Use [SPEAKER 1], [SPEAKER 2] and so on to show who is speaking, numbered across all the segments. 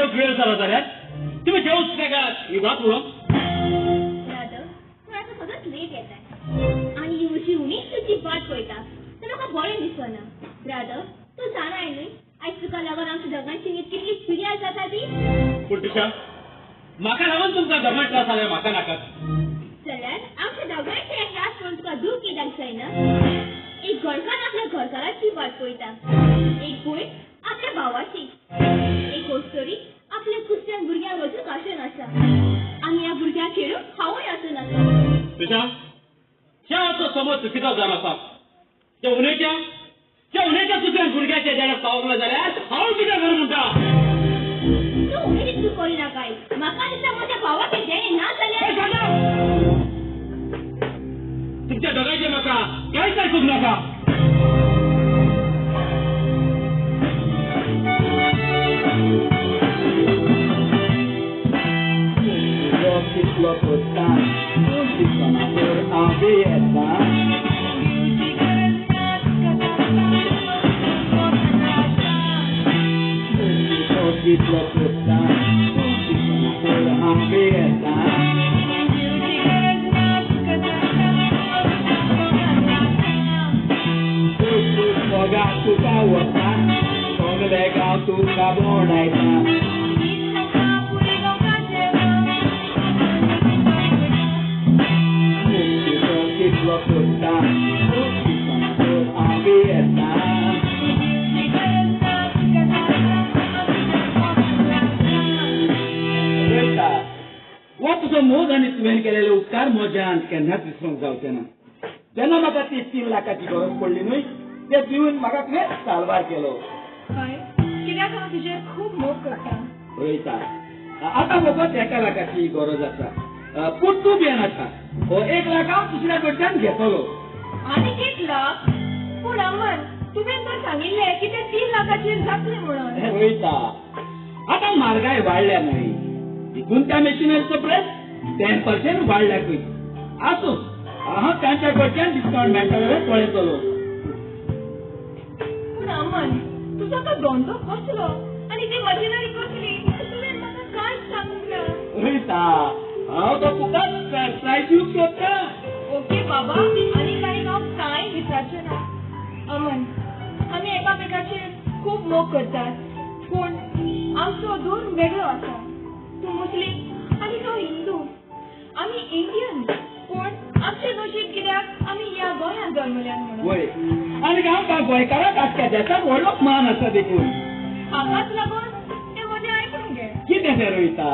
[SPEAKER 1] जेवंक वेळ जालो जाल्यार तुमी जेवच नाका ही बात उलोवंक.
[SPEAKER 2] ब्रदर, तूं आतां सदांच लेट येताय आनी येवची उणीच तुजी वाट पळयता तें म्हाका बरें दिसना. ब्रदर, तूं जाणाय न्हय आयज तुका लागून आमच्या दोगांची न्हीद कितली पिड्यार जाता ती.
[SPEAKER 1] पूण त्रिशा, म्हाका लागून तुमकां घरमाट त्रास जाल्यार म्हाका नाकात.
[SPEAKER 2] जाल्यार आमच्या दोगांयचे त्रास करून तुका दूख कित्याक जायना? एक घरकार आपल्या घरकाराची वाट पळयता, एक भयण आपल्या भावाची, एक अस्तुरी आपल्या कुसत्यान भुरग्यांक वचूंक आशेन आसा आनी ह्या भुरग्यांक खेळूंक हांवूय आसून आसा.
[SPEAKER 1] त्रिशा, ह्या समज चुकीचो जावन आसा. त्या उणेच्या तुज्या भुरग्याच्या देण्याक पावूंक ना जाल्यार हांव कितें करूं म्हणटा?
[SPEAKER 2] तूं उणें तितूं करिनाकाय. म्हाका दिसता म्हज्या भावाचें देणें ना जाल्यार.
[SPEAKER 1] तुमच्या दोगांयचें म्हाका कांयच आयकूंक नाका.
[SPEAKER 3] कितलो करता तूं दिसना तर हांव येता. कितलो करता तूं दिसना तर हांव येता. तुका वता सगळे गांव तुका भोंवडायता. कितलो करता तूं दिसना तर हांव येता. हो तुजो मोग आनी तुवें केलेले उपकार म्हज्यान केन्नाच विसरूंक जावचे ना. जेन्ना म्हाका ती 3 लाखाची गरज पडली न्हय, ते दिवन म्हाका तुवें साल्वार केलो.
[SPEAKER 4] हय, कित्याक हांव तुजेर खूब मोग करता.
[SPEAKER 3] रोहिता, आतां फकत 1 लाखाची गरज आसा, पूण तूं भियेनाका. हो 1 लाख हांव दुसऱ्या कडच्यान घेतलो.
[SPEAKER 4] आनीक 1 लाख? पूण अमन, तुवें तर सांगिल्लें की ते 3 लाखाचेर जातले म्हणून.
[SPEAKER 3] रोहिता, आतां म्हारगाय वाडल्या न्हय, देखून त्या मशिनरीचो प्रायस 10% वाडल्या खंय. आसूं, हांव तांच्या कडच्यान डिस्कावंट मेळटा जाल्यार पळयतलो.
[SPEAKER 4] पूण अमन, तुजो तो धंदो कसलो आनी ती मशिनरी कसली, तुवें म्हाका कांयच सांगूंक ना.
[SPEAKER 3] रोहिता, हांव तो तुका सरप्रायज दिवंक सोदता.
[SPEAKER 4] ओके बाबा, आनी कांय हांव कांय विचारचें ना. अमन, आमी एकामेकाचेर खूब मोग करतात, पूण आमचो धर्म वेगळो आसा. तूं मुस्लीम आनी हांव हिंदू. आमी इंडियन, पूण आमचें नशीब कित्याक आमी ह्या गोंयांत जल्मल्यात म्हणून.
[SPEAKER 3] वय, आनी आमकां गोंयकारांक आख्ख्या देशांत व्हडलो मान आसा देखून.
[SPEAKER 4] हाकाच लागून तें म्हजें आयकून घे.
[SPEAKER 3] कितें तें रोहिता?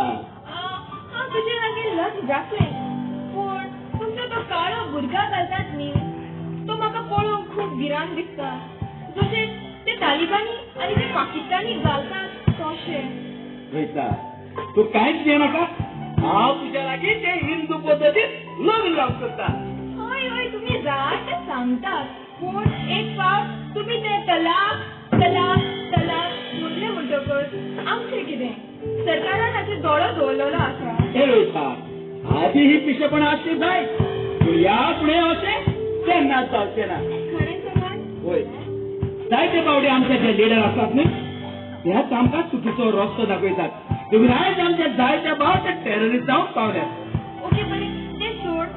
[SPEAKER 4] हांव तुजे लागीं लग्न जातलें, पूण तुमचो तो काळो बुरगा घालतात न्ही, तो म्हाका पळोवंक खूब भिरांत दिसता. जशें ते तालिबानी आनी ते पाकिस्तानी घालतात तशें.
[SPEAKER 3] रोहिता, तूं कांयच भियेनाका. हांव तुज्या लागीं ते हिंदू पद्दतीन लग्न लावंक सोदता.
[SPEAKER 4] हय हय, तुमी जाय तें सांगतात, पूण एक फावट तुमी ते तलाक तलाक तलाक म्हणलें म्हणटकच आमचें कितें? सरकारान हाचेर दोळो दवरलेलो आसा.
[SPEAKER 3] हे रोहिता, आदी ही पिशेपणां आसली जाय, पूण ह्या फुडें अशें केन्नाच जावचें ना.
[SPEAKER 4] खरें अमन?
[SPEAKER 3] वय, जायते फावटी आमचे जे लिडर आसात न्हय, तेच आमकां चुकीचो रस्तो दाखयतात. देखून आयज आमचे जायते भाव ते टेररिस्ट जावंक पावल्यात.
[SPEAKER 4] ओके बरें, तें सोड,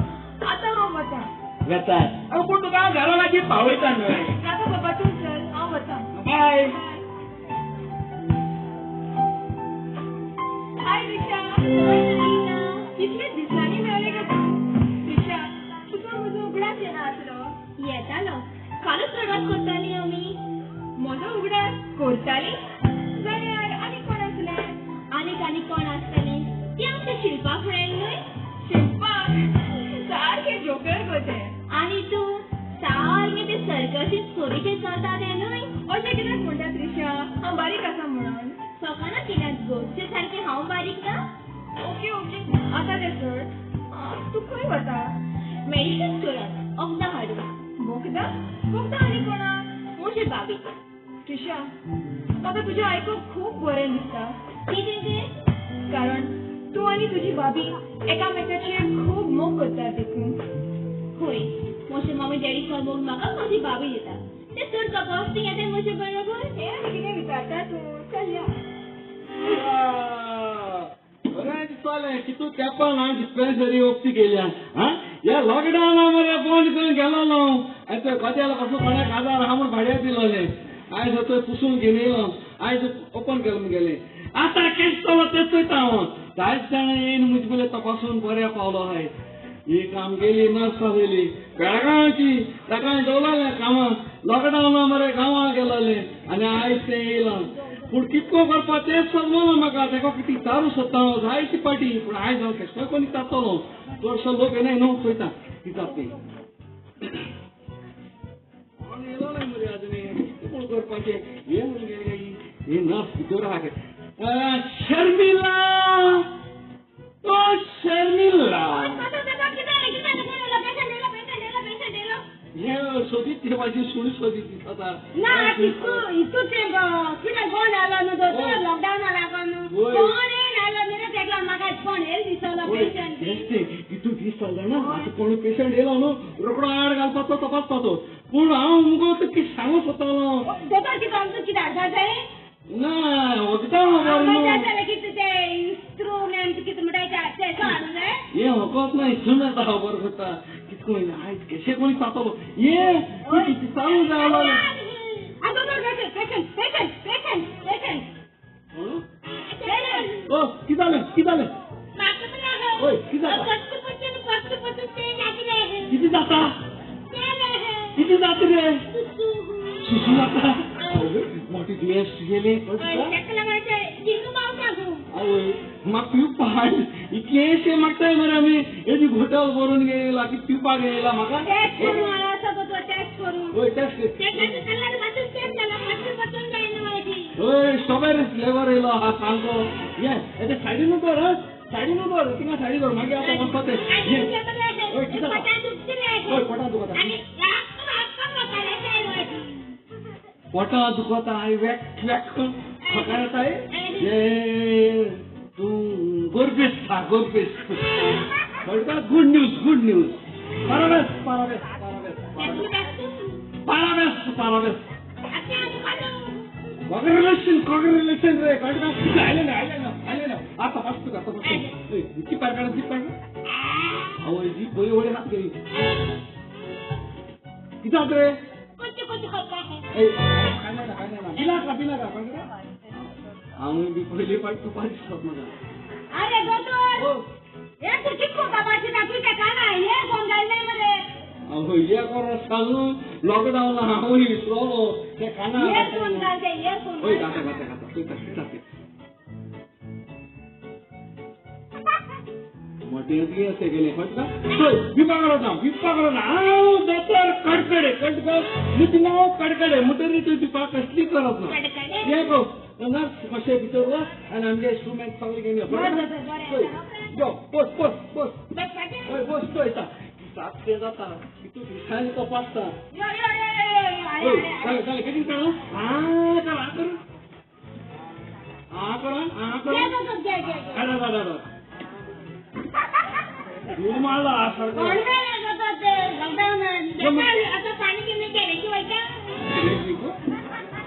[SPEAKER 4] आतां हांव वता.
[SPEAKER 3] वेताय? पूण तुका हांव घरा लागीं पावयता न्हय.
[SPEAKER 4] नाका बाबा, तूं चल, हांव वता.
[SPEAKER 3] बाय.
[SPEAKER 4] हाय रिशा, कितले दिसांनी मेळ्ळें गे तूं. रिशा, तुका म्हजो उगडास येना आसलो?
[SPEAKER 2] येतालो, कालूच रडत करताली आमी.
[SPEAKER 4] म्हजो उगडास करताली जाल्यार आनी कोण आसलें?
[SPEAKER 2] आनीक आनी कोण आसतलें, ती आमच्या शिल्पा फ्रेंड न्हय.
[SPEAKER 4] शिल्पा सारकें जोकर गो तें.
[SPEAKER 2] आनी तूं सारकें ते सर्कसीन सोरीचेर चलता तें न्हय.
[SPEAKER 4] अशें कित्याक म्हणटा त्रिशा? हांव बारीक आसा म्हणून?
[SPEAKER 2] फकाणां कित्याक गो, तुजे सारकें हांव बारीक ना.
[SPEAKER 4] ओके ओके, आतां तें सोड. तूं खंय वता?
[SPEAKER 2] मेडिकल स्टोरांत वखदां हाडूंक.
[SPEAKER 4] वखदां? वखदां आनी कोणाक?
[SPEAKER 2] म्हजे बाबी.
[SPEAKER 4] त्रिशा, म्हाका तुजें आयकूंक खूब बरें दिसता.
[SPEAKER 2] कितें तें?
[SPEAKER 4] कारण तूं आनी तुजी भाभी एकामेकाचेर खूब मोग करतात देखून.
[SPEAKER 2] होय, म्हजे मम्मी डॅडी मोग म्हाका म्हजी भाभी दिता. तें चड कपॉस्टींग येता म्हजे बरोबर.
[SPEAKER 4] हें आनी कितें विचारता तूं? चल या.
[SPEAKER 3] बरें दिसतालें कितू तेंपान हांवें डिस्पेन्सरी ओपती केल्या. आं ह्या लॉकडावना मरे बंद करून गेलो न्हू. आनी थंय गद्याला कसो कोणाक आदार आहा म्हूण भाड्याक दिलोलें. आयज थंय पुसून घेवन येयलो, आयज ओपन केलें मुगेलें. आतां केश चलो तें चोयता हांव. जायत जाणां येयन म्हजे पयलीं तपासून बऱ्या पावलो आहाय. एक आमगेली नर्स आसली बेळगांवची, ताका हांवें दवरलें कामाक. लॉकडावना मरे गांवां गेलोलें आनी आयज तें येयलां. पूण कितको करपा तेंच समजना म्हाका. ताका कितें विचारूं सोदता हांव जायती पाटी, पूण आयज हांव केसो कोण विचारतलो. चडसो लोक येनाय न्हू, पळयता कितें ती. कोण येयलो ना मरे आजून. कितें कोण करपाचें हें म्हणून गेलें ही नर्स भितर आहा. शर्मिला, ओ शर्मिला, हे सोदीत ते म्हाजी सुणी सोदीत दिसता.
[SPEAKER 2] ना इतू ते कितें कोण आलो न्हू दोतोर लॉकडावना लागून कोण येयन आलो न्हू रे, तेका म्हाका कोण येयल दिसलो पेशंट.
[SPEAKER 3] तेंच तें इतू दीस जाले जाणा. आतां कोण पेशंट येयलो न्हू रोकडो आड घालपाचो तपासपाचो. पूण हांव मुगो तुका सांगूंक सोदतालो.
[SPEAKER 2] दोतोर कितें आमचो कितें हाडपा जाय?
[SPEAKER 3] ना वखदां खबर न्हू.
[SPEAKER 2] कितें इन्स्ट्रुमेंट कितें म्हणटा तें हाडूं जाय?
[SPEAKER 3] हें वखद ना, इन्स्ट्रुमेंट खबर करता. कितको आयज केशें कोणी जातलो हें चालू जालो.
[SPEAKER 2] Patient patient patient patient.
[SPEAKER 3] ओ कितें जालें कितें जालें? ओय कितें जाता? कितें जाता? कितें जाता रे? सुसू जाता? मोठी दुयेंस गेलें. आवय म्हाका पिवपाक इतलेंशें मागताय मरे आमी. येदी घोटल भरून गेला की पिवपाक येयला म्हाका. हय टेस्ट. हय स्ट्रॉबेरी फ्लेवर येयलो आहा सामको. ये हेजे सायडीनूच दवर, सायडीनूच दवर, थिंगा सायडी दवर. मागीर आतां वचपा तें. हय कितें जाता? हय पोटां दुखता. पोटां दुखता आनी वेक वेक खोकार येता. तूं गोरबेस खा, गोरबेस. कळटा? Good news, good news. पाराबेस पाराबेस पाराबेस पाराबेस पाराबेस. कॉंग्रेच्युलेशन कॉंग्रेच्युलेशन रे. कळटा? आयलें ना आयलें ना आयलें ना. आतां फस्ट तुका आतां फस्ट. जीप काड जीप काड. आवय जीप बरी व्हडली हात गेली. कितें जाता रे? बिलाका बिलाका कळटा? हांव बी पयली फावट तुका दिसत म्हाका.
[SPEAKER 2] अरे दोतोर हे तूं कितको बाबाची ना तुज्या काना हे कोण घालनाय मरे.
[SPEAKER 3] हांव हे कोण सांगू लॉकडावन हांव विसरलो ते काना.
[SPEAKER 2] हे कोण घालते हे कोण?
[SPEAKER 3] हय घाता घाता घाता चोयता चोयता. मोटें दुयेंस गेलें कळटा? चोय विपा करना विपा करना. हांव दोतोर कडकडे कळटा? नितीन हांव कडकडे म्हणटकीर तूं विपा कसली करप ना. हें पळय नर्स मातशें भितर वच आनी आमगे इन्स्ट्रुमेंट सगळें घेवन यो. यो बस बस बस. हय बस चोयता सात जाता कितू दिसांनी तपासता. हय जालें जालें बेगीन काड. आं कर आं कर आं कर आं कर. काडा काडा काडा. मारला सारको.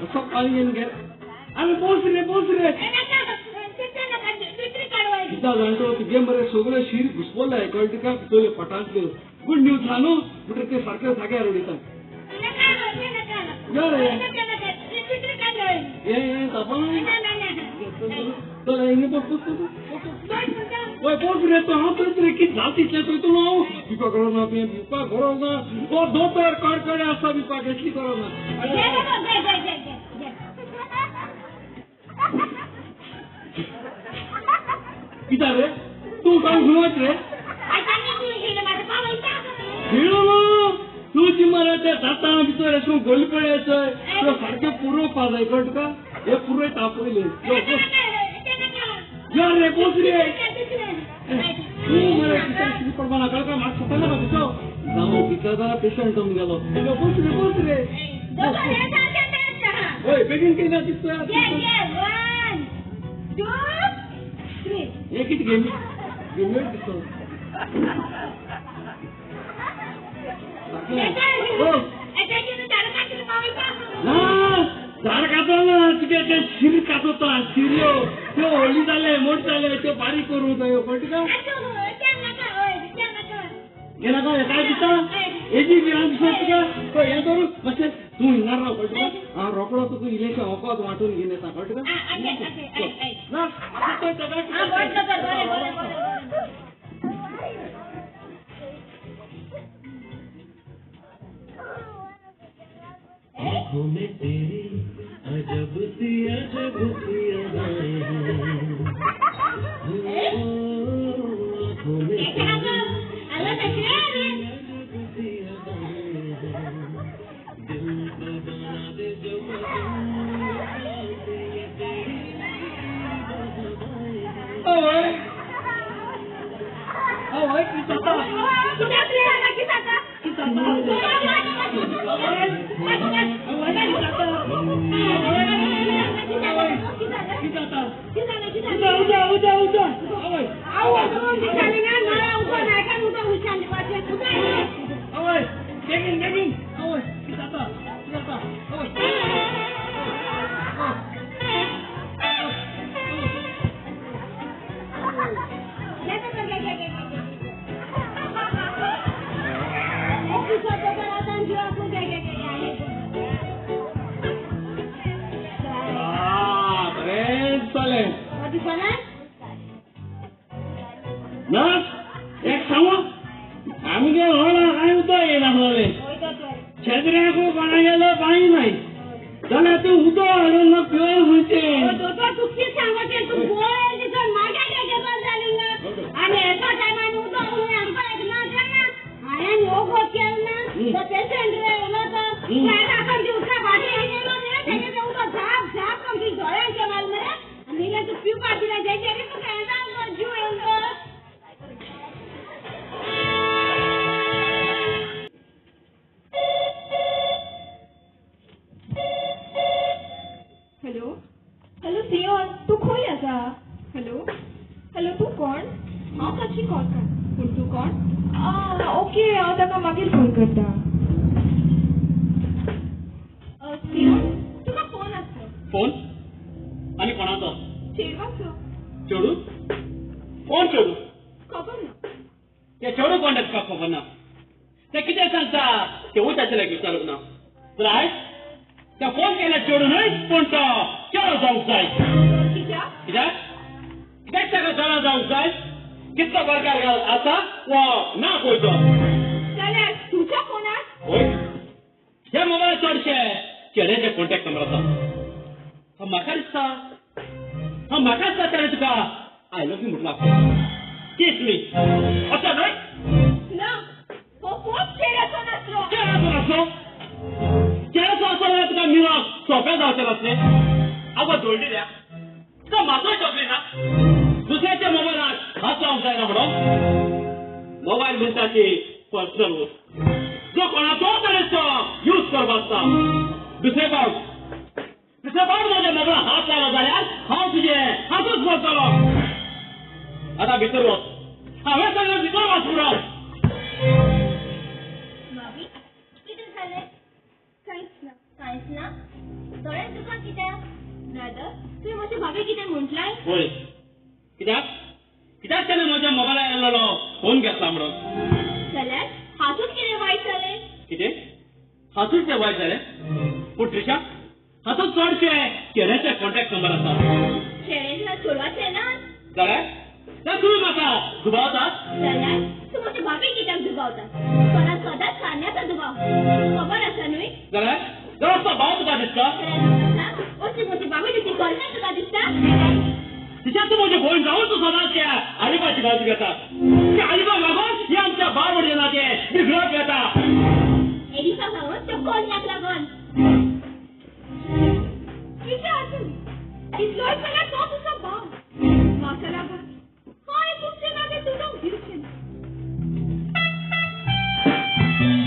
[SPEAKER 3] असो पाणी घेवन घे. आमी बोस रे बोस रे. कितें जाणटो तुगे मरे सगळे शीर घुसपले कळटा तुका भितरले पोटांतल्यो. गुड न्यूज आहा न्हू म्हणटकीर ते सारके जाग्यार उडयता. यो रे हें तापा. चल हिंगा बस बस बस. हय बस रे तूं. हांव थंयच रे. कितें जाता तितलें थंय तूं हांव बिपा करना तुवें बिपा करना. ओ दोतोर कडकडे आसा बिपा कसली करना. कितें रे तूं काय खंय रे? खेळू तूं मरे ते दांतां भितर अशें गोल पळयाचो तुका सारकें पुरोवपा जाय कळटा तुका. हे पुरयता पयलीं. यो रे बोस रे. तूं मरे भितर कितें पडपा ना कळटा? म्हाका स्वता नाका भितर जावं भितर जाल्यार पेशंट गेलो. बोस रे बोस रे. हय बेगीन केन्ना दिसता. हे कितें गेमी गेमी दिसता. ना झाड कातलो ना तुगे ते शिर कातता शिरयो त्यो व्हडली जाले मोट जाले त्यो बारीक करूं जायो कळटा तुका हे नाका काय दिता एजी भिरांत दिसता तुका पळय हें करूं मातशें तूं हिंगार राव कळटा हांव रोकडो तुका इल्लेशें वखद वांटून घेवन येता कळटा तुका ना
[SPEAKER 5] आँखों में तेरी अजब सी अदाएं हैं, आँखों में तेरी अजब सी अदाएं हैं, दिल को बना दे जो ये तेरी
[SPEAKER 3] आवय आवय कितें जाता नर्स एक सांगू आमगे व्हडा कांय उदक येयनासलें शेजऱ्याकू कोणा गेलो कांय नाय जाल्यार तूं उदक हाडून ना पिवन खंयचें
[SPEAKER 2] दोतोर तूं कितें सांगपाचें तूं पळय दिसून म्हाका गजाल जाली ना आनी एका टायमार उदक आमकां एक ना केन्ना हांवें योगो केलो ना तो पेशंट येयलो तो आतां उदका बाटली येयलो न्ही तेजें उदक झाप झाप करून दोळ्यांचें माल मरे आनी इल्लें तूं पिवपाक दिलें तेजेर तुका हें जावन जीव येयलो.
[SPEAKER 4] हॅलो हॅलो सियोन तूं खंय आसा? हॅलो हॅलो तूं कोण? हांव साक्षी कोलकार. पूण तूं कोण? ओके हांव ताका मागीर फोन करता. सियोन तुका फोन आसलो.
[SPEAKER 1] फोन आनी कोणाचो?
[SPEAKER 4] चेडवाचो.
[SPEAKER 1] चेडू? कोण चेडू?
[SPEAKER 4] खबर ना.
[SPEAKER 1] ते चेडू कोण तुका खबर ना? ते कितें सांगता तेवूय ताचे लागीं विचारूंक ना. तर आयज त्या फोन केल्या चेडू न्हय पूण तो चेडो जावंक जाय.
[SPEAKER 4] कित्याक?
[SPEAKER 1] कित्याक? कित्याक ताका चेडो जावंक जाय? कितलो गोरकार आसा वा ना पळय तो.
[SPEAKER 4] जाल्यार तुज्या फोनार?
[SPEAKER 1] हय ह्या मोबायल चडशे चेड्याचे कॉन्टॅक्ट नंबर आसा. म्हाका दिसता म्हाका दिसता ताणें तुका I love you म्हटलां. किस मी अशें न्हय?
[SPEAKER 4] ना हो फोन चेड्याचो नासलो.
[SPEAKER 1] चेड्याचो नासलो? चेड्याचो आसलो जाल्यार तुका मिळोंक सोंपें जावचें नासलें. आवय जोडली द्या तुका मातूय सोंपली ना. दुसऱ्याच्या मोबायलाक हात लावंक जायना म्हणून. मोबायल म्हणटा ती पर्सनल वस्त जो कोणाचो ताणें तो यूज करपाक आसता. दुसरे फावट म्हज्या मोबायलाक हात लायलो जाल्यार हांव तुजें हातूच करतलो. आतां भितर वच. हांवें सांगलें भितर वच म्हणून.
[SPEAKER 2] भाभी कितें जालें? कांयच ना. कांयच ना? दोळ्यान तुका कित्याक? ब्रदर तुवें म्हजे भाभी कितें म्हटलाय?
[SPEAKER 1] हय कित्याक? कित्याक ताणें म्हज्या मोबायलार येयलेलो फोन घेतला म्हणून.
[SPEAKER 2] जाल्यार हातूंत कितें वायट जालें?
[SPEAKER 1] कितें हातूंत कितें वायट जालें? पूण त्रिशा हातूंत चडशे चेड्याचे कॉन्टॅक्ट नंबर आसा.
[SPEAKER 2] चेडे ना चेडवाचे ना?
[SPEAKER 1] जाल्यार जाल्यार तुमी म्हाका दुबावता?
[SPEAKER 2] जाल्यार तूं म्हजे भाभी कित्याक दुबावता? कोणा सदांच सान्याचो दुबाव खबर आसा न्हय?
[SPEAKER 1] जाल्यार जाल्यार असो भाव तुका दिसता?
[SPEAKER 2] असली म्हजी भाभी तुजी गर्लफ्रेंड तुका दिसता?
[SPEAKER 1] तिच्या तूं म्हजी भयण जावन तूं सदांच त्या आलिबाची बाजू घेता. त्या आलिबाक लागून हे आमच्या भाव भयणीचें नातें बिगडत येता.
[SPEAKER 2] एडिसा सांगून त्या कोल्याक लागून
[SPEAKER 4] कितें आसूं इतलोय जाल्यार तो तुजो भाव. म्हाका लागून हांवें तुमचें नातें तुटोवंक दिवचें ना.
[SPEAKER 2] Thank you.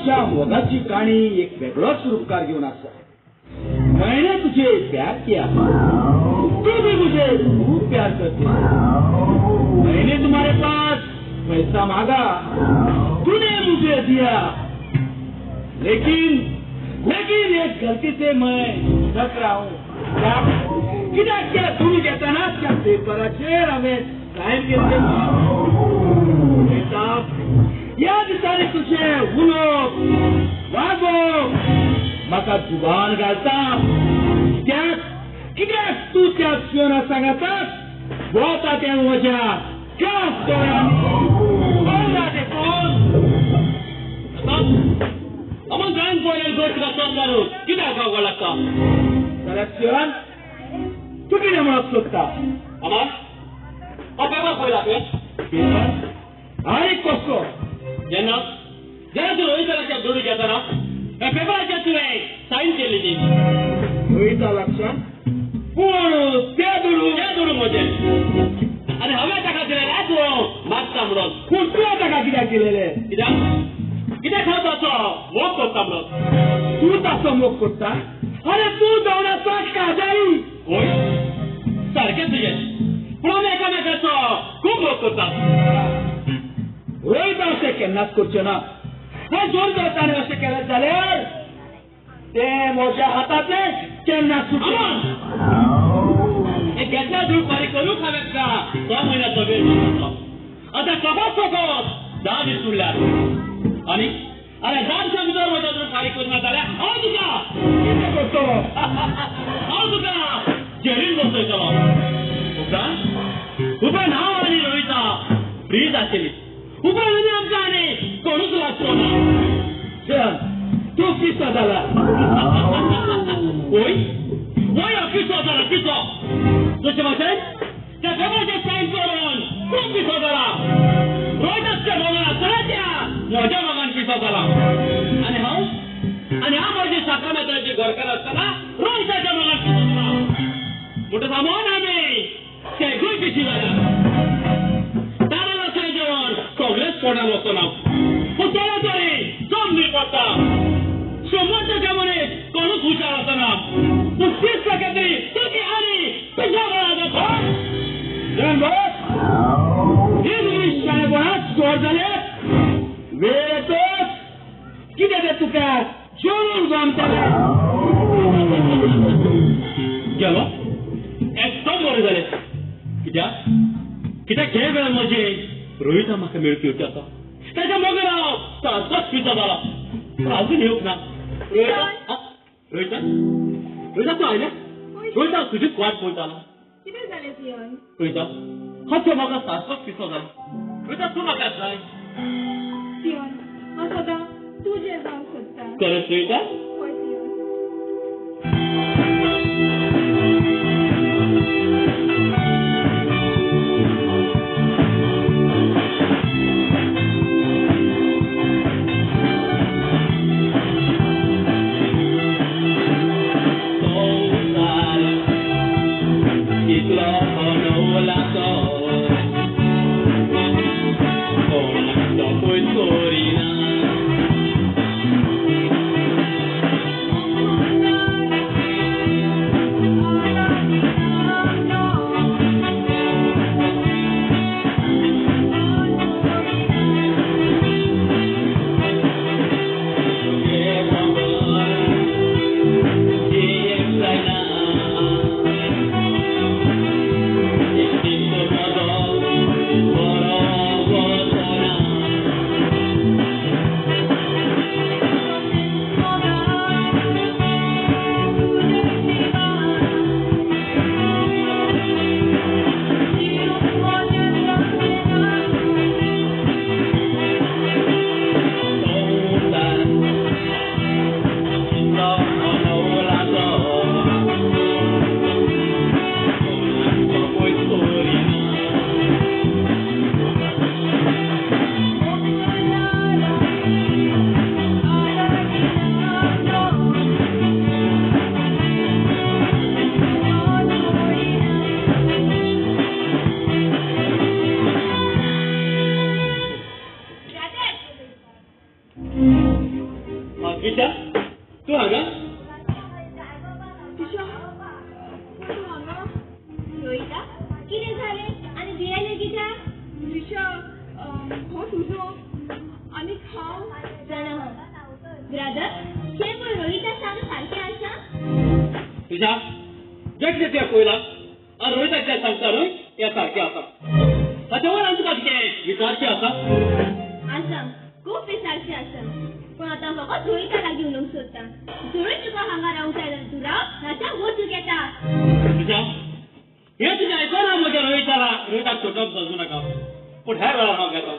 [SPEAKER 3] आमच्या मोगाची काणी एक वेगळोच रूपकार घेवन आसा. मैंने तुझे प्यार किया, तू भी मुझे खूब प्यार करती. मैंने तुम्हारे पास पैसा मांगा, तूने मुझे दिया, लेकिन लेकिन एक गलती से मैं थक रहा हूँ. कित्याक त्या तुम्ही घेताना त्या पेपराचेर हांवें सायन केल्ले. ह्या दिसांनी तुजें उलोवप वागोवप म्हाका जुबान घालता. कित्याक कित्याक तूं त्या पियोना सांगाता वता तें म्हज्या क्लास दोळ्यांनी ते कोण
[SPEAKER 1] अमन जायन पळयलें गोश्ट चोरता कित्याक गावपाक लागता?
[SPEAKER 3] जाल्यार पियोन तूं कितें म्हणप सोदता?
[SPEAKER 1] अमन हो पेपर पळयला तुवें?
[SPEAKER 3] पेपर आनी कसलो?
[SPEAKER 1] जेन्ना जेन्ना तूं रोहिता लक्षात जोडू घेतना ह्या पेपराचेर तुवें सायन केल्ली ती.
[SPEAKER 3] रोहिता लक्षात? पूण ते दुडू
[SPEAKER 1] ते दुडू म्हजे आनी हांवें ताका दिलेले तूं मागता म्हणून.
[SPEAKER 3] पूण तुवें ताका कित्याक दिलेले?
[SPEAKER 1] कित्याक कित्याक हांव ताचो मोग करता म्हणून.
[SPEAKER 3] तूं ताचो मोग करता? अरे तूं जावन आसा काजारी.
[SPEAKER 1] होय सारकें तुजें, पूण आमी एकामेकाचो खूब मोग करता.
[SPEAKER 3] रोहिता अशें केन्नाच करचें ना. हें जोर जर ताणें अशें केलें जाल्यार तें म्हज्या हातांतलें केन्ना सुटना.
[SPEAKER 1] हे घेतल्या दुड फारीक करूंक हांवें तुका 6 म्हयन्याचो वेळ दिलो. आतां फकत फकत 10 दीस उरल्यात आनी आरे 10 दिसां भितर म्हज्या दुड फारीक करना जाल्यार हांव तुका
[SPEAKER 3] कितें करतलो?
[SPEAKER 1] हांव तुका जेलीन बसयतलो. उपरांत उपरांत हांव आनी रोहिता फ्री जातली. उपरांत आनी आमकां आनी कोणूच लागचो ना.
[SPEAKER 3] चल तूं पिसो जाला.
[SPEAKER 1] होय होय पिसो जाला पिसो. जशें भाशेन त्या पेपराचेर सायन करून तूं पिसो जाला. रोहिताच्या मोगान आसतना त्या म्हज्या मोगान पिसो जाला. आनी हांव म्हजी साक्रामेंताची घरकार आसतना रोहिताच्या मोगान पिसो जाला. म्हणटच सामान आमी तेगूय पिशी जाल्या. ताणें वचून जेवण सगळेंच पोटान वचना, पूण थोडे तरी जमनी पडटा. 100 मनीस कोणूच हुशार आसना, पूण 30% तरी तुजी आनी तुज्या वेळार जाता.
[SPEAKER 3] ही तुजी शाणेपणां चोर जाले. वेळ येतच कितें तें तुका जेवण जमतलें.
[SPEAKER 1] गेलो एकदम बरें जालें. कित्याक कित्याक हे वेळ म्हजे रोहिता म्हाका मेळपी होती आसा. ताच्या मोगान हांव सारकोच पिसो जाला. पूण अजून येवंक ना. रोहिता रोहिता रोहिता तूं आयलें? रोहिता तुजीच वाट पळयतालो.
[SPEAKER 4] कितें जालें पियोन?
[SPEAKER 1] रोहिता हांव त्या मोगान सारकोच पिसो जाला. रोहिता तूं म्हाका जाय.
[SPEAKER 4] पियोन हांव सदां तुजें जावंक सोदता.
[SPEAKER 1] खरेंच रोहिता?
[SPEAKER 4] हय पियोन.
[SPEAKER 1] कोणाक तो पयस करिना. त्रिशा तूं हांगा?
[SPEAKER 4] त्रिशा तूं हांगा?
[SPEAKER 2] रोहिता कितें जालें आनी भियेलें कित्याक?
[SPEAKER 4] त्रिशा हो तुजो आनी हांव
[SPEAKER 2] जाणा हांव. ब्रदर शें पळय रोहिता सांग सारकें आसा.
[SPEAKER 1] त्रिशा जें कितें तुवें पळयलां आनी रोहिता कितें सांगता न्हय तें सारकें आसा. ताचे वयर आनी तुका कितें विचारचें आसा?
[SPEAKER 2] आसा, खूब विचारचें आसा. पूण आतां फकत रोहिता लागीं उलोवंक सोदता. जरूय तुका हांगा रावंक जाय जाल्यार तूं राव, नाजाल्यार वचूंक येता.
[SPEAKER 1] त्रिशा हें तुजें आयकना म्हज्या रोहिताला. रोहिताक सोडप समजूं नाका, पूण ह्या वेळार हांव घेता.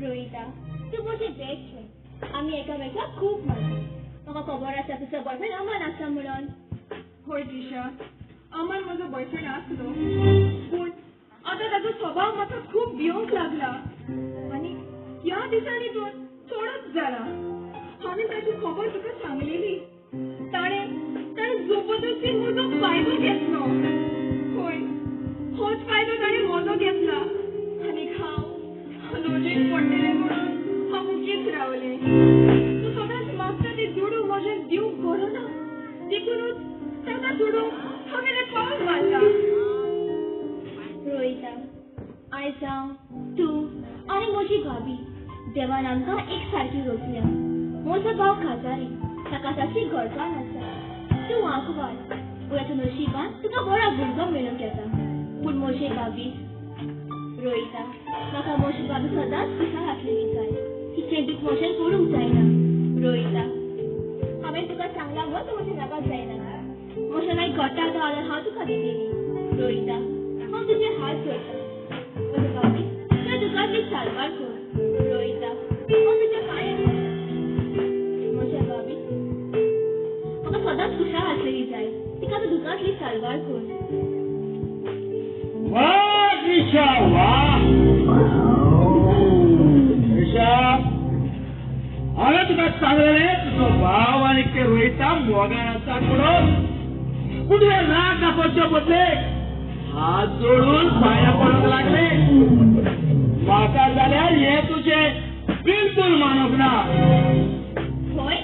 [SPEAKER 2] रोहिता तूं म्हजें बेस्ट फ्रेंड. आमी एकामेकाक खूब मानता. म्हाका खबर आसा तुजो बॉयफ्रेंड अमन आसा म्हणून.
[SPEAKER 4] हय त्रिशा, अमन म्हजो बॉयफ्रेंड आसलो, पूण आतां ताजो स्वभाव म्हाका खूब भिवंक लागला आनी ह्या दिसांनी तो चडच जाला. हांवें ताची खबर तुका सांगलेली. ताणें ताणें जबरदस्तीन म्हजो फायदो घेतलो. हय, होच फायदो ताणें म्हजो घेतला आनी हांव लजेक पडटलें म्हणून हांव मुगीच रावलें. तूं सदांच मागता ते दुडू म्हजे दिवंक घडना, देखूनच ताका सोडूंक हांवें तें पावल मारलां.
[SPEAKER 2] रोहिता आयज हांव, तूं आनी म्हजी भाभी देवान आमकां एक सारकी रचल्या. म्हजो भाव खाजारी, ताका सारकी घरकान्न आसा. तूं वांकवाळ, वयाच्या नशिबान तुका बरो भुरगो मेळूंक येता. पूण म्हजे भाभी रोहिता, म्हाका म्हजी भाभी सदांच खुशाल आसलेली जाय. तिचें दूख म्हज्यान पडूंक जायना. रोहिता हांवें तुका सांगलां गो, तूं म्हजें नाका जायना. म्हज्या मागीर घडटा जाल्यार हांव तुका दितली. रोहिता हांव तुजे हात जोडटा. म्हजे भाभी तुवें तुका ती सालवार कर. रोहिता हांव तुज्या पांयां पडटा. म्हज्या भाभी म्हाका सदांच खुशाल आसलेली जाय. तिका तूं दुकांतली सालवार कर.
[SPEAKER 3] वा त्रिशा वा. त्रिशा हांवें तुका सांगलें तुजो भाव आनी ते रोहिता मोगान आसा म्हणून. पूण तुवें राग दाखोवचे बदले हात जोडून पांयां पडूंक लागले. म्हाका जाल्यार हें तुजें बिलकूल मानूंक ना.
[SPEAKER 2] हय,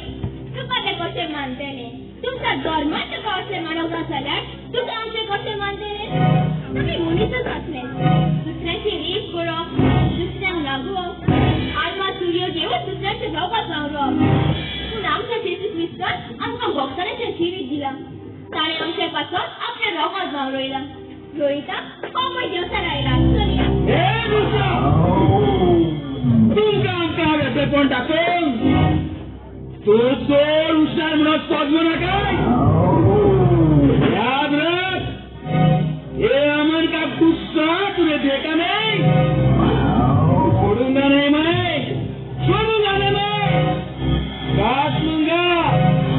[SPEAKER 2] तुका तें कशें मानतलें? तुमच्या धर्मान तुका अशें मानूंक ना जाल्यार तुका आमचें कशें मानतलें? तुमी मनीसच आसले. दुसऱ्याची रीस करप, दुसऱ्यांक लागप, आर्मां सुरयो घेवन दुसऱ्यांचे रोगात वावरप. पूण आमच्या जेजू क्रिस्तान आमकां भक्तांचें जिवीत दिलां. ताणें आमचे पासत आपल्या रोगात वावरयलां. रोहिता हो पळय देवचार आयला, चलया.
[SPEAKER 3] तुमकां आमकां वेगळेपण दाखोवन तूं चड हुशार म्हणून सोदूं नाका. याद रख, ये अमन का गुस्सा तुझे देखा नहीं, छोड़ूंगा नहीं मैं, छोड़ूंगा नहीं मैं, काट लूंगा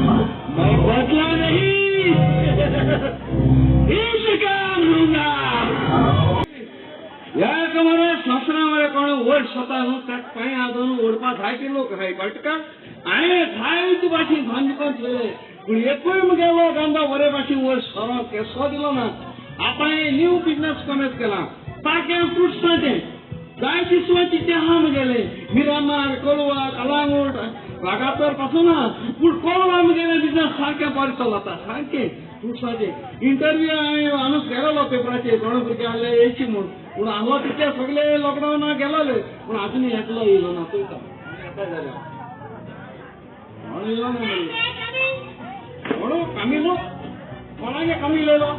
[SPEAKER 3] मैं, बदला नहीं इंतकाम लूंगा. ह्या कमरे ससरा मरे कोण वयर स्वता न्हू ताका पांय आदोन ओडपा जायते लोक आहाय, कळटा का? हांवें जायते भाशेन धंदे करून थेयले, पूण एकूय मुगेलो धंदो बरे भाशेन वयर सरो केसो दिलो ना. आतां हांवें न्यू बिजनस कमेंस केला, ताकें फ्रुट्साचें. जाय दिसवा तितलें आहा मुगेलें. मिरामार, कोलवा, कलांगूट, वागातोर पासून आहा, पूण कोलवा मुगेलें बिजनस सारकें बरें चलता, सारकें फ्रुट्साचें. इंटरव्यू हांवें अनूस गेलोलो पेपराचेर, कोण भुरगे आहले येयचे म्हूण, पूण आहलो तितले सगळे लॉकडावनाक गेलोले, पूण आजुनूय एकलो येयलो ना. चोयता येता जाल्यार कोण येयलो ना मरे. कोण कमी न्हू, कोणागे कमी येयलो?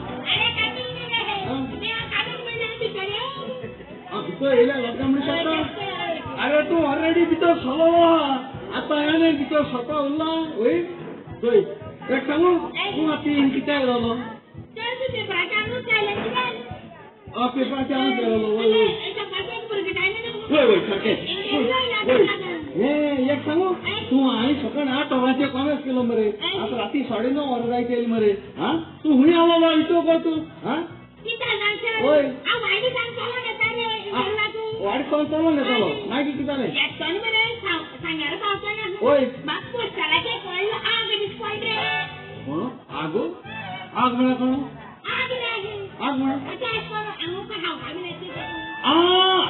[SPEAKER 3] भितर येयल्या लॉकडावन म्हणून शकता. अरे तूं ऑलरेडी भितर सरलो आहा, आतां हांवें भितर सरपा उरला. वय चोय एक सांगू, तूं आतां कित्याक येयलो? पेपराचेर हांव गेलोलो. वय वय वय वय सारकें. वय हें एक सांगू, तूं हांवें सकाळीं 8 वरांचेर कॉमेस केलो मरे, आतां राती 9:30 वरां जायत येयली मरे. आं तूं हुंय आसलो इतलो कर तूं. आं वय वाडीक सावन चलोन येतालो, मागीर कितें जालें? वय कोण आगो? आग म्हळ्यार कोण? आग म्हळ्यार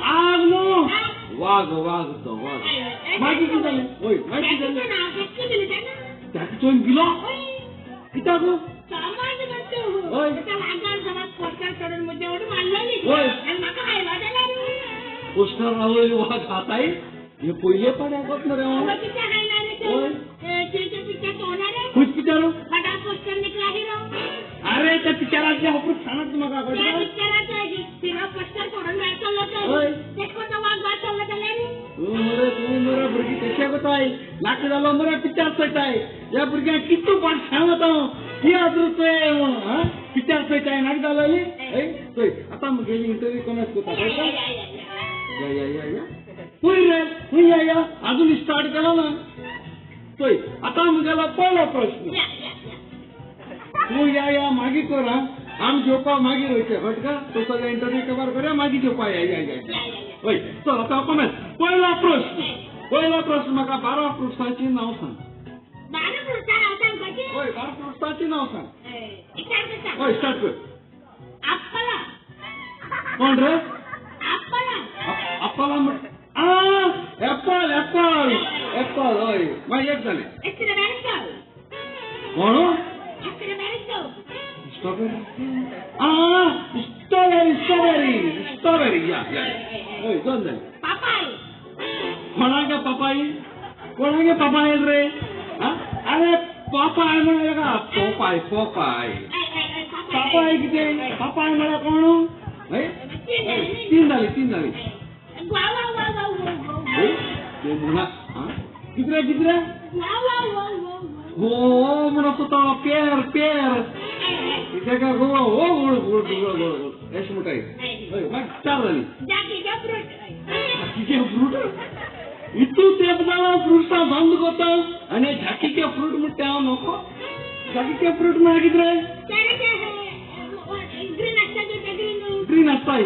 [SPEAKER 3] आग न्हू, वाग वाग तो वाग मागीर कितें जालें हय मागीर कितें जालें ताका चोयन गेलो कित्याक पोस्टर आवय वाग खाताय हे पयले पाड्या कोत मरे खंयच पिक्चर अरे त्या पिक्चरांतले अप्रूप सांगात म्हाका तूं मरे तूं मरे भुरगीं कशें कोताय लाख जालो मरे पिक्चर चोयताय ह्या भुरग्यांक कितू पाट सांगत हांव ती आजून चोय म्हणून आं पिक्चर चोयताय नाका जालोली हय चोय आतां म्हगेली इंटरव्यू कोणाक कोता कळटा या या या या खंय रे खंय या या अजून स्टार्ट केलो ना चोय आतां म्हगेलो पयलो प्रश्न तूं या या मागीर कर आं आम जेवपा मागीर वयचें कळटा का तूं सगळें इंटरव्यू कवर करया मागीर जेवपा या या या हय चल आतां कोमेंत पयलो प्रश्न पयलो प्रश्न म्हाका 12 फ्रुट्सांची नांव सांग
[SPEAKER 2] 12 फ्रुट्सां नांव सांगपाचें
[SPEAKER 3] हय 12 फ्रुट्सांची नांव सांग हय स्टार्ट कर
[SPEAKER 2] आपला
[SPEAKER 3] कोण रे
[SPEAKER 2] आपला
[SPEAKER 3] आपला म्हण आ एप्पल एप्पल एप्पल हय मागीर एक जालें कोण स्ट्रॉबेरी आ स्ट्रॉबेरी स्ट्रॉबेरी स्ट्रॉबेरी या या हय दोन जालें
[SPEAKER 2] पापाय
[SPEAKER 3] कोणागे पापाय कोणागे पापाय रे अरे पापाय म्हळ्यार का पोपाय पोपाय पापाय कितें पापाय म्हळ्यार कोण हय तीन जाली तीन जाली म्हणा कितरे कितरे हो म्हणून तो पेर पेर कित्याक गो हो गोड गोड गोड गोड अशें म्हणटाय हय मागीर चार जाली झाकीचे फ्रूट इतू तेप जाणा फ्रुट्सां बंद करता आनी झाकीचे फ्रूट म्हणटा हांव नको झाकीचे फ्रूट म्हळ्यार कितें ग्रीन आसताय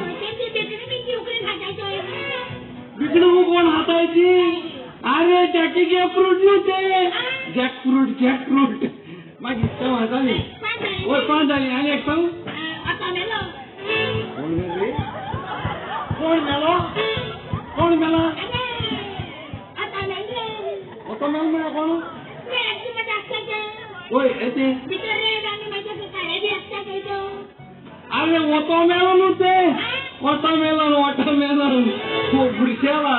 [SPEAKER 3] बिगडू कोण हातायची अरे झाकीचे फ्रूट न्हू ते जॅक फ्रूट जॅक फ्रूट मागीर तें जाली हय पांच जाली आनी एक सांग कोण मेलो कोण मेलो कोण मेला वोतो मेलो म्हळ्यार कोण हय येते अरे वोतो मेलो न्हू ते वॉटरमेलन वॉटरमेलन बुरशेला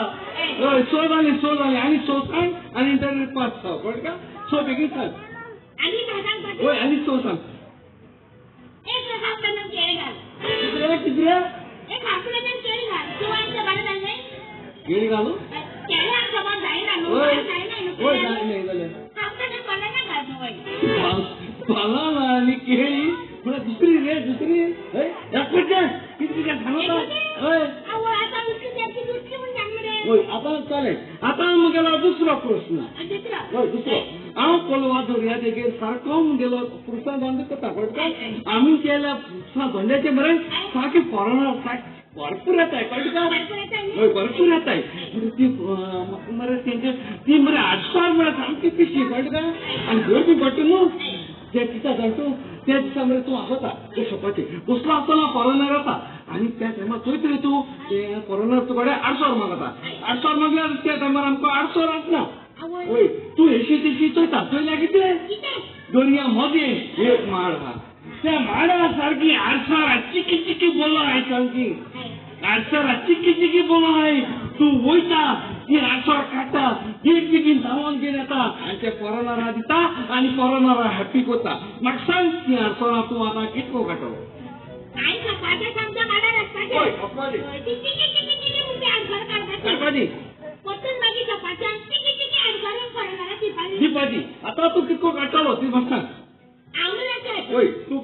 [SPEAKER 3] हय सो जाली सो जाली आनी सो सांग आनी इंटरव्यू पास जाव कळटा का सो बेगीन सांग हय आनी सो सांग कितरे कितरे केळी घालू हय हय जायना जाल्यार बनाना आनी केळी म्हळ्यार दुसरी रे दुसरी हय एकूच कितें कितें सांगता हय हय आतां चालेल आतां म्हगेलो दुसरो प्रश्न हय दुसरो हांव कोलवा दर्या देगेर सारको म्हगेलो फ्रुट्सां धंदो करता कळटा आमी केल्या फ्रुट्सां धंद्याचे मरे सारके फॉरेनर सारके भरपूर येताय कळटा हय भरपूर येताय म्हणजे ती मरे तेंचे ती मरे आडसार म्हळ्यार सामकी पिशी कळटा आनी गर्दी पडटा न्हू त्या दिसा जाणटू त्या दिसा मरे तूं आसता ते शॉपाचेर बसलो आसतना फॉरेनर येता आनी त्या टायमार चोयत रे तूं ते फॉरेनर तुकडे आडसर मागता आडसर मागल्यार त्या टायमार आमकां आडसर आसना हय तूं हेशी तेशी चोयता चोयल्या कितें दर्या मदीं एक माड आहा त्या माडा सारकी आडसरां चिकी चिकी बोलो आहाय सामकी आडसरां चिकी चिकी बोलो आहाय तूं वयता ती आडसर काडटा बेगीन बेगीन धांवन घेवन येता आनी ते फॉरेनरा दिता आनी फॉरेनरा हॅप्पी करता म्हाका सांग ती आडसरां तूं आतां कितको काडटलो काडपाची दिवपाची आतां तूं कितको काडटलो ती म्हाका सांग हय तूं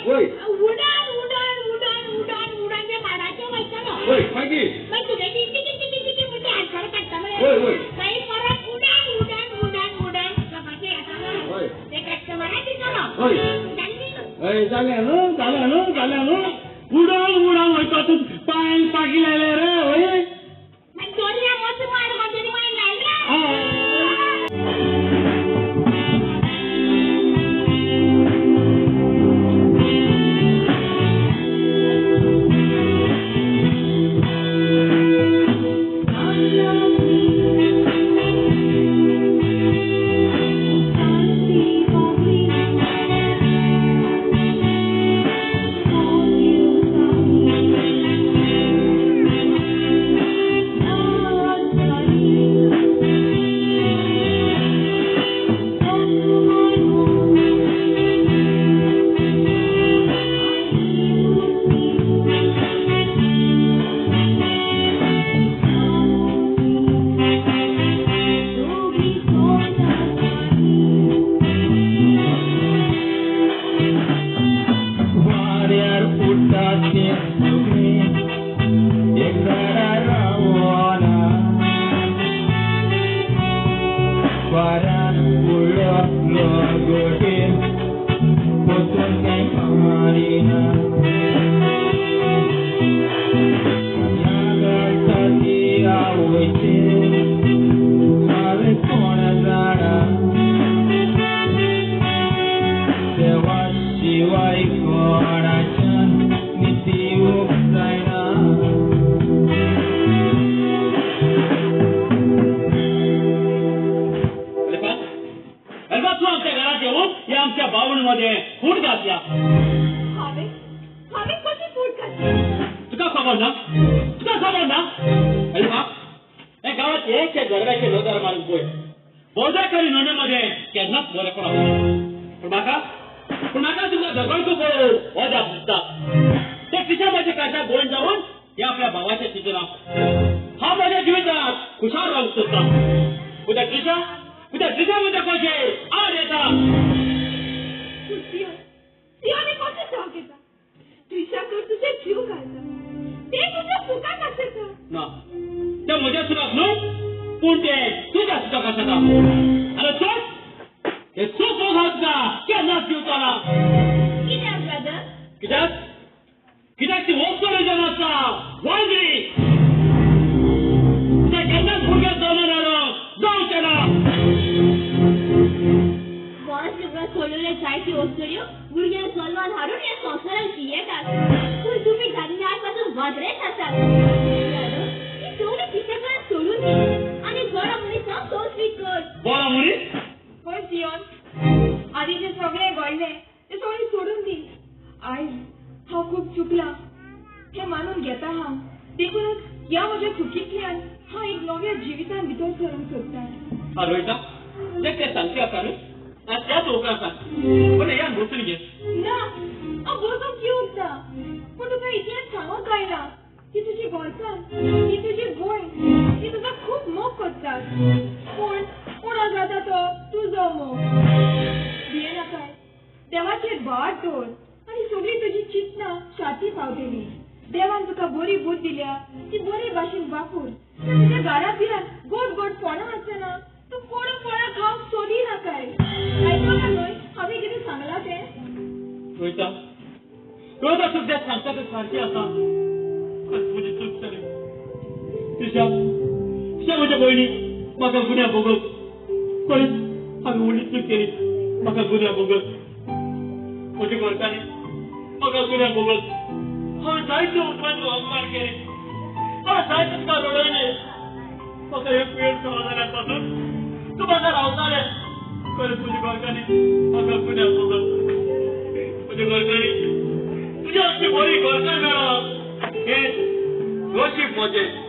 [SPEAKER 3] हय
[SPEAKER 2] उडान उडान उडान उडान उडान ते माडाचेर वयतलो
[SPEAKER 3] हय मागीर
[SPEAKER 2] मागीर तुगे टिकी टिकी टिकी म्हणटा आडसर काडटलो
[SPEAKER 3] हय हय
[SPEAKER 2] मागीर परत उडान उडान उडान उडान सपाचेर येतलो
[SPEAKER 3] हय
[SPEAKER 2] ते कस्टमराक दितलो
[SPEAKER 3] हय हय जालें न्हू जालें न्हू जालें न्हू उडान उडान वयता तूं पांयान पागी लायले रे हय
[SPEAKER 2] मागीर दर्या वचून माड मागीर लायले.
[SPEAKER 5] वयचें हांवें कोण जाणा, देवा शिवाय कोणाच्यान नितीवूंक जायना.
[SPEAKER 1] अल्पा तूं आमच्या घरात येऊन या आमच्या बावणमध्ये फूट घातल्या.
[SPEAKER 4] हांवें हांवें कशी फूट घातली?
[SPEAKER 1] तुका खबर ना? तुका खबर ना? अल्पा, हे गावात एक एक गरब्याचे नदर मारून पळय, बोजाकरी नोंदणीमध्ये केन्नाच बरें पडप. पूण म्हाका, पूण म्हाका तुका झगडको पळोवन अजाप दिसता. ते पिशा म्हज्या काशा गोवन जावन हे आपल्या भावाच्या चिंतना हांव म्हज्या जिवितांत खुशाल रावंक सोदता. उद्या ट्रिशा, उद्या ट्रिशा म्हज्या कशें आड येता.
[SPEAKER 4] पूण सियोन, सियोन हें कशें जावंक येता? ट्रिशा तर तुजें जीव घालता, तें तुज्या सुखाक आसता.
[SPEAKER 1] ना, ते म्हज्या सुखाक न्हू, पूण ते तुज्या सुखाक आसता. आनी चूक, हे चूक हांव तुका केन्नाच दिवचो ना.
[SPEAKER 2] कित्याक ब्रदर?
[SPEAKER 1] कित्याक? कित्याक ती वस्तू जावन आसता वांगडी. ते केन्नाच भुरग्याक जल्मान हाडूंक जावचें ना.
[SPEAKER 2] वर्स लग्न सोडलेले जायत्यो अस्तुऱ्यो भुरग्यांक जल्मान हाडून ह्या संवसारांत जियेतात, पूण तुमी दादले पासून वादरेच आसात. ब्रदर, ही सगळी पिशेपणां सोडून दी आनी बरो मनीस जावन संस्वीत कर.
[SPEAKER 1] बरो मनीस?
[SPEAKER 4] हय सियोन, आदी जें सगळें घडलें तें सगळें सोडून दी. आयज हांव खूब चुकलां हें मानून घेता हांव, देखूनच ह्या म्हज्या चुकींतल्यान हांव एक नव्या जिवितान भितर सरूंक सोदता.
[SPEAKER 1] रोहिता, तें तें सांगचें आसा न्हू, आनी त्याच उपरांत आसा, पण ह्यान बसून घे.
[SPEAKER 4] ना, हांव बसूंक येवंक ना, पूण तुका इतलेंच सांगूंक आयलां की तुजी घरकान्न, ही तुजी भयण, ती तुका खूब मोग करतात, पूण उणो जाता तो तुजो मोग. भियेनाकाय, देवाचेर भार दवर आनी सगळीं तुजी चिंतनां शाती पावतली. देवान तुका बरी बुद्द दिल्या, ती बरे भाशेन वापर. तुज्या घरा भितर गोड गोड फळां आसतना तूं कोडू फळां खावंक सोदी नाकाय. आयकलां न्हय हांवें कितें सांगलां तें?
[SPEAKER 1] रोहिता, रोहिता, तूं जें सांगता तें सारकें आसा. खरेंच म्हजी चूक जाली. ट्रिशा, ट्रिशा म्हज्या भयणी, म्हाका गुन्यांव भोगत. खरेंच हांवें व्हडली चूक केली, म्हाका गुन्यांव भोगत. म्हज्या घरकान्नी, म्हाका गुन्यांव भोगत. हांवें जायते उतरांचो अपमान केले, हांवें जायते तुका रडयलें. म्हाका एक वेळ खबर जाल्या पासून तूं म्हाका रावतालें. खरेंच म्हज्या घरकान्नी, म्हाका गुन्यांव भोगत. म्हज्या घरकान्नी, तुज्या अशी बरी घरकान्न मेळप हें नशीब म्हजें.